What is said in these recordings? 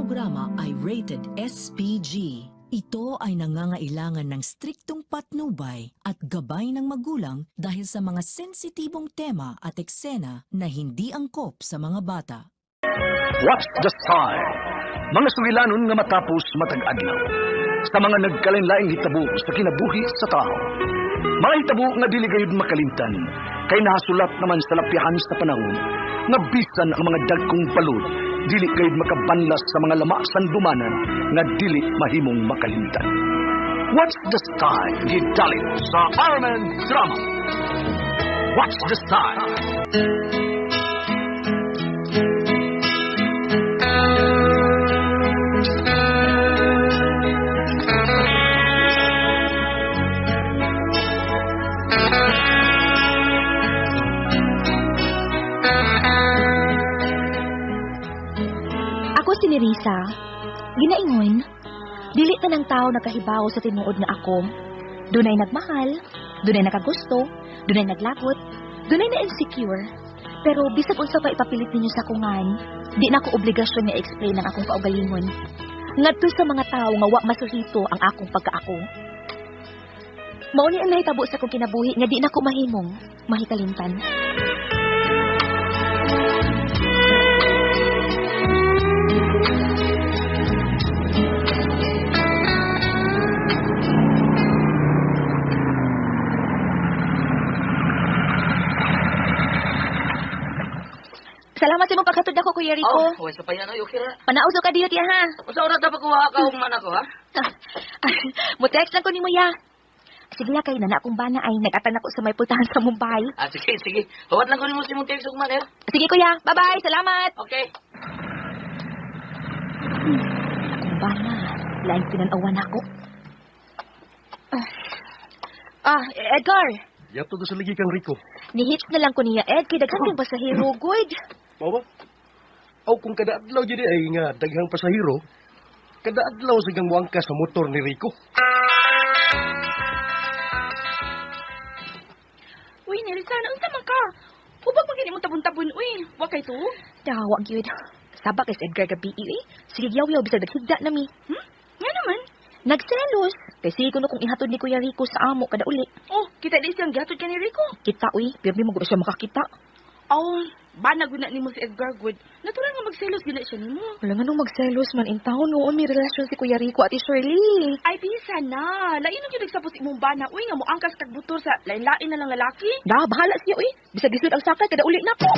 programa ay rated SPG. Ito ay nangangailangan ng striktong patnubay at gabay ng magulang dahil sa mga sensitibong tema at eksena na hindi angkop sa mga bata. What's the Style? Mga sugilanon nga matapos matag adlaw. Sa mga nagkalain-laing hitabo sa kinabuhi sa tao. Mga hitabo nga dili gayud makalimtan, kay nahasulat naman sa lapyahan sa panahon, nga bisan ang mga dagkong balod, dili gayud makabanlas sa mga lama sandumanan nga dili mahimong makalimtan. What's the Style? Gidalit sa Ironman Drama. What's the Style? Ako si Nerissa. Ginaingon, dili tanang tao nakahibaw sa tinuod nga ako. Dunay nagmahal, dunay nakagusto, dunay naglagot, dunay na insecure. Pero bisag unsa pa ipapilit ninyo sa kungan, di na ko obligasyon nga i-explain ang akong kaugalingon. Ngadto sa mga tao nga wa masuhito ang akong pagkaako. Mao ni ang nahitabo sa akong kinabuhi nga di na ko mahimong mahikalimtan. Salamat sa imong paghatod ako, Kuya Rico. Oh, way sa payan ay okay ra. Panausok ka diyo, tiya, ha? Unsa oras na pagkuha ka ugman ako, ha? Mo-text lang ko nimo ya. Sige ya, kay nana akong bana ay nag-atan ako sa may pultahan sa Mumbai. Ah, sige, sige. Huwat lang ko nimo sa imong text ugman, eh. Sige, kuya. Bye-bye. Salamat. Okay. Akong bana. Laing pinanawan ako. Ah, Edgar. Yato do sa ligi kang Rico. Ni-hitch na lang ko niya, Ed. Kay daghan kang pasahero, good. Mao ba? Aw kung kada adlaw jud ay nga daghang pasahero, kada adlaw sigang muangka sa motor ni Rico. Uy, Nerissa, naunsa man ka? Hubag man gini mo tabon-tabon, uy. Wa kay to? Dawa, gyud. Saba kay si Edgar gabi, eh. Sige, yaw-yaw, bisag naghigda na mi. Hmm? Nga naman. Nagselos. Kay sige ko no kung ihatod ni Kuya Rico sa amo kada uli. Oh, kita di siyang gihatod ka ni Rico. Kita, uy. Pirmi mo siya makakita. Oh, bana gud na nimo si Edgar good. Natural nga magselos gid na siya nimo. Wala nga nung magselos man in town. Noon may relasyon si Kuya Rico at Shirley. Ay, bisa na. Lain na gyud nagsapos imong bana, uy, nga moangkas kag butor sa lain-lain na lang lalaki. Da, bahala siya, uy. Bisag lisod ang sakay, kada uli na ko.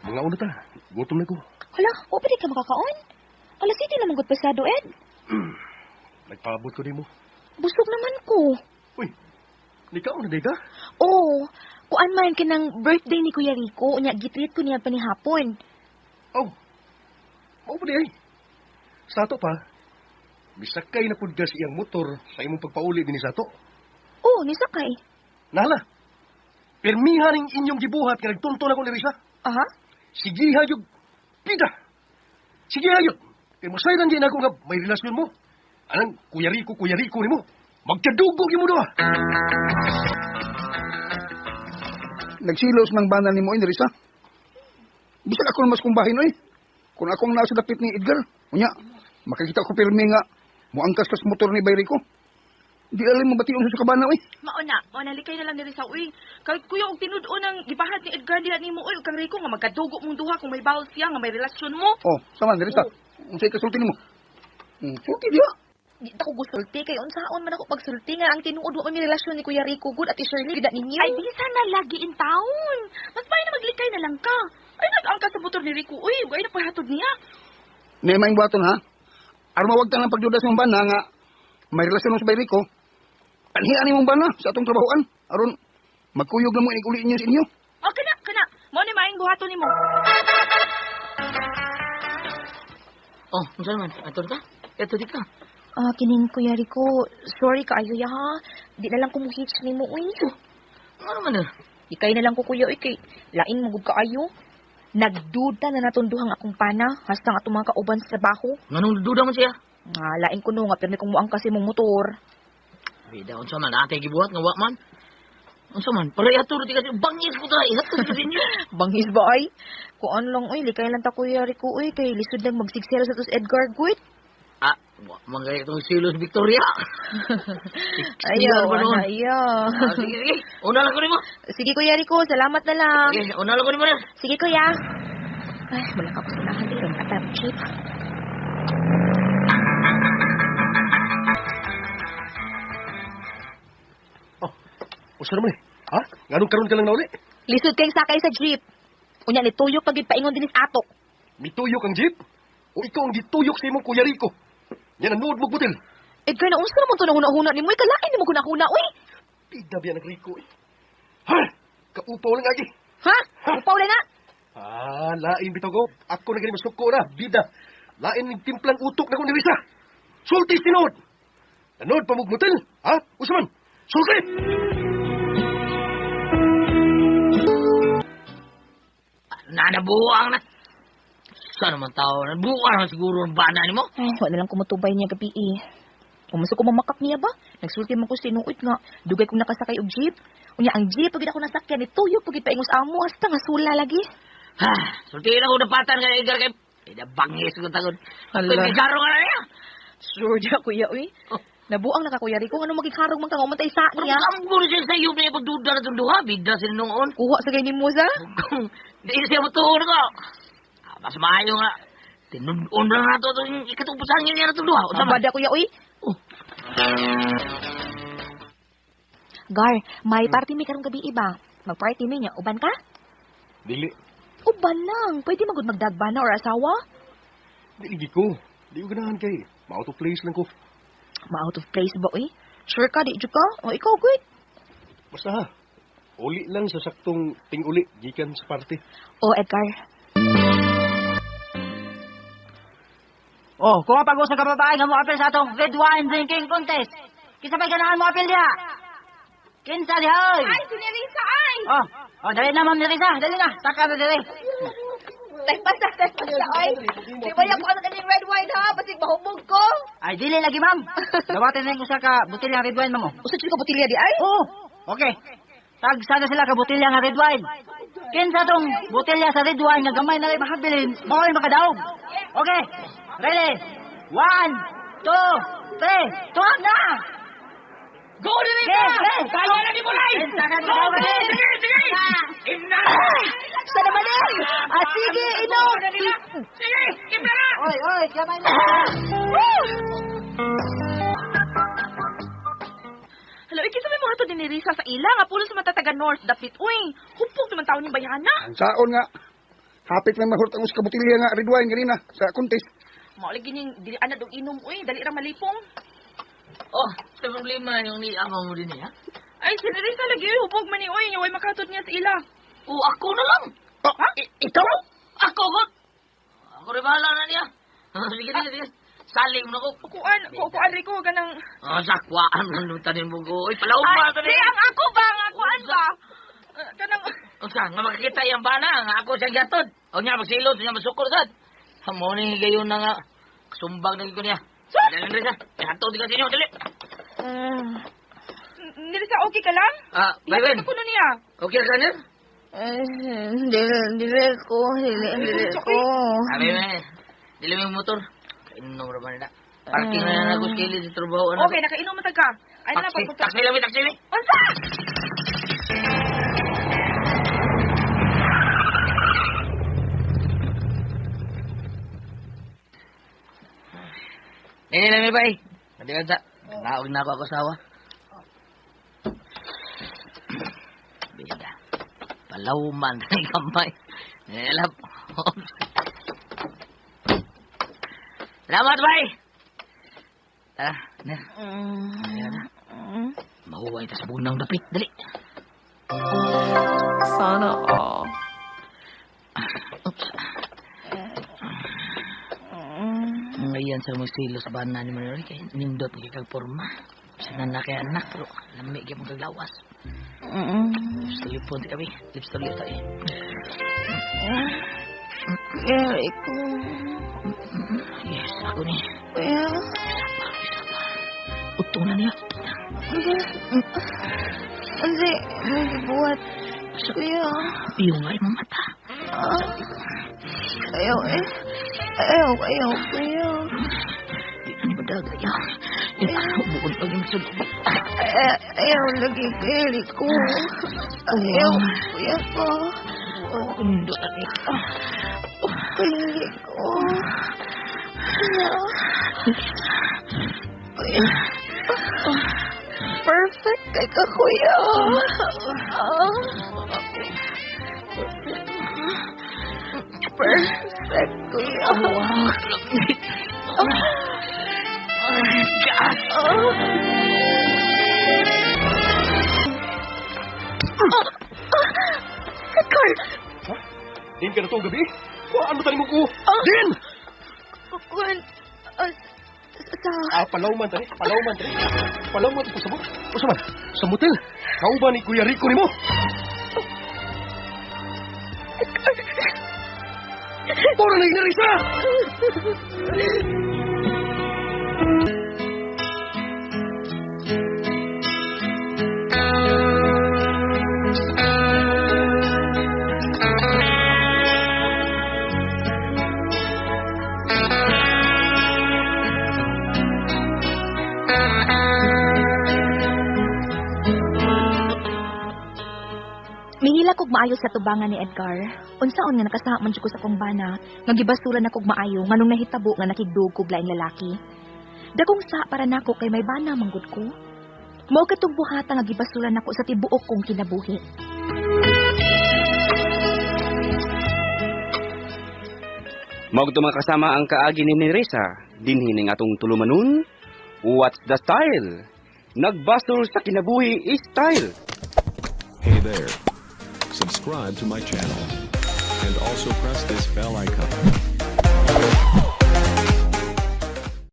Mga una ta, gutom na ko. Hala, o pa di ka makakaon? Alas 7 na manggod pasado, Ed. Nagpaabot ko nimo. Busog naman ko. Uy, nikaon na di ka? Oo, kuan man kinang birthday ni Kuya Rico, unya gitreat ko niya pa ni hapon. Aw, mao pa di ay. Sa ato pa, misakay na pud ka sa iyang motor sa imong pagpauli dinhi sa ato. Oo, nisakay. Nala, pirmiha ning inyong gibuhat nga nagtunto na ko ni Risa. Aha. Sige hayog, pida. Sige hayog. Kay masayran din ako nga may relasyon mo. Anang Kuya Rico, Kuya Rico nimo. Magkadugo gyud mo duha. Nagsilos ng bana nimo ni Risa. Bisag ako mas kumbahin oy. Kung akong nasa dapit ni Edgar, unya, makikita ko pirmi nga muangkas kas motor ni Bay Rico. Di alam mo bation sa kabana oy. Mauna, mauna likay na lang ni Risa, uy. Kay kuya og tinud-on ang gibahat ni Edgar diha nimo, uy, ug kang Rico nga magkadugo mong duha kung may bawol siya nga may relasyon mo. Oh, sama ni Risa. Unsay kasulti nimo? Sulti diha. Di ta ko gusulti kay unsaon man ako pagsulti nga ang tinuod wa may relasyon ni Kuya Rico gud at Shirley gid ninyo. Ay, bisa na lagi in town. Mas may na maglikay na lang ka. Ay, nag-angkas sa motor ni Rico. Uy, ay napahatod niya. May maing buhaton ha. Aron mawag ta ng pagduda sa imong bana nga may relasyon mo sa Bay Rico. Anhian nimong bana sa atong trabahoan aron magkuyog na mo inig uli inyo sa inyo. O, kana, kana. Mao ni maing buhaton nimo. Oh, unsa man? Ato ta? Eto di ka. Ah, kining Kuya Rico, sorry kaayo ya ha. Di na lang ko mo-hitch nimo uy. Ano man eh? Ikay na lang ko kuya uy kay lain mo gud kaayo. Nagduda na natunduhang akong pana hastang atong mga kauban sa trabaho. Nganong duda man siya? Nga lain ko no nga pirmi kong muangkas imong motor. Bida unsa man ate gibuhat nga wa man. Unsa man? Para ihatod ti kasi bangis ko ta, ihatod ko ninyo. Bangis ba ay? Kuan lang oy, likay lang ta Kuya Rico oy kay lisod lang magsigsero sa tos Edgar Guit. Ah, wa man gani itong silos Victoria. Ayaw, ba noon? ana, ayaw. Ah, sige, sige. Una lang ko nimo. Sige Kuya Rico, salamat na lang. Sige, una lang ko nimo. Sige, kuya. Ay, wala ka ko sa unahan dito. Atap, jeep. Oh, usa naman eh. Ha? Nganong karon ka lang nauli? Lisod kayong sakay sa jeep. Unya ni tuyok pag paingon dinis atok. Mituyok ang jeep? O ikaw ang gituyok sa imong Kuya Rico? Yan ang nuod mo butil. Edgar, naunsa naman to nahuna-huna ni mo? Kalain ni mo kunahuna, uy! Bida biya ng Rico eh. Ha? Kaupaw lang agi. Ha? Upaw na na! Ah, lain bitaw ko. Ako na gani masuko na. Bida. Lain ng timplang utok na ko ni Risa. Sulti tinuod. Nanood pa mugmutil. Ha? Usman. Sulti! Nanabuang na. Saan naman tao? Nabuang na siguro ang bana nimo. Ay, wala lang kumutubay niya gabi eh. Umusok ko mamakak niya ba? Nagsulti man ko sinuot nga. Dugay kong nakasakay og jeep. Unya ang jeep pagid ako nasakyan ni tuyok pagid paingos amo hasta nga sula lagi. Ha, sulti na ko napatan kay Edgar kay Ida bangis ko tagod. Hala. Kay garo ka na niya. Sure diya kuya uy. Oh. Nabuang na ka Kuya Rico ngano magikarog man ka nga umantay sa Pero niya. kambo siya sa iyo na pagduda na itong duha. Bida sila noon. Kuha sa kay nimo sa? Di siya matuon ko. Ah, mas maayo nga. Tinudon lang nato itong ikatupusangin niya na itong duha. Unsa man? Abada kuya uy. Oh. Gar, may party mi karong gabi iba. Mag-party mi niya. Uban ka? Dili. Uban lang. Pwede magud magdagba na or asawa. Dili ko. Di ko ganahan kay. Ma-out of place lang ko. Ma-out of place ba uy? Sure ka di jud ka? O ikaw good. Basta ha. Uli lang sa saktong ting-uli gikan sa party. O Edgar, Oh, kung pag sa kababae nga mo apil sa atong red wine drinking contest. Kinsa may ganahan mo apil diha? Kinsa diha oy? Ay, si Nerissa ay. Oh, oh dali na Ma'am Nerissa, dali na. Saka na dali. Tagpasa, tagpasa ay. Di ba yung ano kaning red wine ha? Basig mahubog ko. Ay dili lagi ma'am. Dawatin na yung usa ka botelya red wine ma'am. oh. Usa jud ka botelya di ay? Oo. Okay. Tagsa na sila ka botelya nga red wine. Kinsa tong botelya sa red wine nga gamay na rin makabilin, mao ay makadaog. Okay. Ready? 1, 2, 3. Tuwag na! Go Nerissa! Yes, yes. Kaya na ni Bulay! Kinsa ka Go! daog? Sige, sige! Imna! Sa naman eh! Ah, sige, inom! Sige! Imna na! Oy, oy, gamay na. Hello, ikita may mga to ni Nerissa sa ila nga pulos sa mata taga North dapit. Uy, hupog naman taon yung bayana. Ang saon nga. Hapit may mahurot ang usa ka botelya nga red wine ganina sa contest. Mao lagi ning dili ana dog inom uy, dali ra malipong. Oh, sa problema yung ni ama mo din eh, ha? Ay, si Nerissa lagi uy, hupog man ni uy, way makatod niya sa ila. Oh, ako na lang. Oh, Ha? ikaw? Ako ko. Ako rin bahala na niya. Sige, sige, sige. Saling mo na ko. Kuan, kuan Rico kanang Oh, sakwaan ng lutanin mo ko. Uy, palauma Ay, ka di, ang ako ba, ang akuan ba? Kanang Unsa, nga makakita yung bana, nga ako siyang gatod. O niya, magsilot, niya, masukor sad. Hamo ni higayon na nga. Sumbag na ko niya. Dali rin siya. Gatod ka sa inyo, dali. Nerissa okay ka lang? Ah, bye, Ihatod ko na niya. Okay ka niya? Dili, dili ko, dili, dili ko. Sabi mo eh. Dili mo yung motor. Kainom ra ba nila? Parking na na ako sa kilid sa trabaho. Ano? Okay, nakainom man ka. Ay na Taxi, pag taxi lang, taxi lang. Unsa? Nini lang, bay. Madilan sa. Naog na ako ako asawa. Bida. Palauman na kamay. Nilap. Salamat, bay. Tara, na. Ayan na. Mahuway ta sa bunang dapit. Dali. Sana all. Oops. Ngayon sa mga silos ba na ni Manuel kay nindot kay kag porma. Sa na kay anak pero lami gyud mong kaglawas. Lips to lip kami. Lips to lip tayo. Rico. Yes, ako ni. Kuya. Utong na niya. Utong na. Kasi, may gibuhat. Kuya. Iyo nga imong mata. Ah, ayaw eh. Ayaw, ayaw, kuya. Di na ni madaga ya. Buod pag yung sulod. Ayaw lagi, kuya, ko. Ayaw, kuya ko. Nindot na ni. Kuya, ko. Kuya. Kuya. Perfect kay ka, kuya. Ah. Perfect, kuya. Edgar! Din ka na itong gabi? Kuhaan mo tani mo ko! Din! Kuan, sa... Ah, palaw man tani, palaw man tani. Palaw man ko sabot. Usa man, sa motel. Kauban ni Kuya Rico nimo. Puro na Risa! Mihila kog maayo sa tubangan ni Edgar. Unsaon nga nakasaha man jud ko sa akong bana, nga gibasura na kog maayo nganong nahitabo nga nakigdug kog laing lalaki. Dakong sa para nako kay may bana manggod ko. Mao katong buhata nga gibasura nako sa tibuok kong kinabuhi. Mao mga kasama ang kaagi ni Nerissa, dinhi ning atong tulumanon. What's the style? Nagbasol sa kinabuhi is style. Hey there. Subscribe to my channel. And also press this bell icon.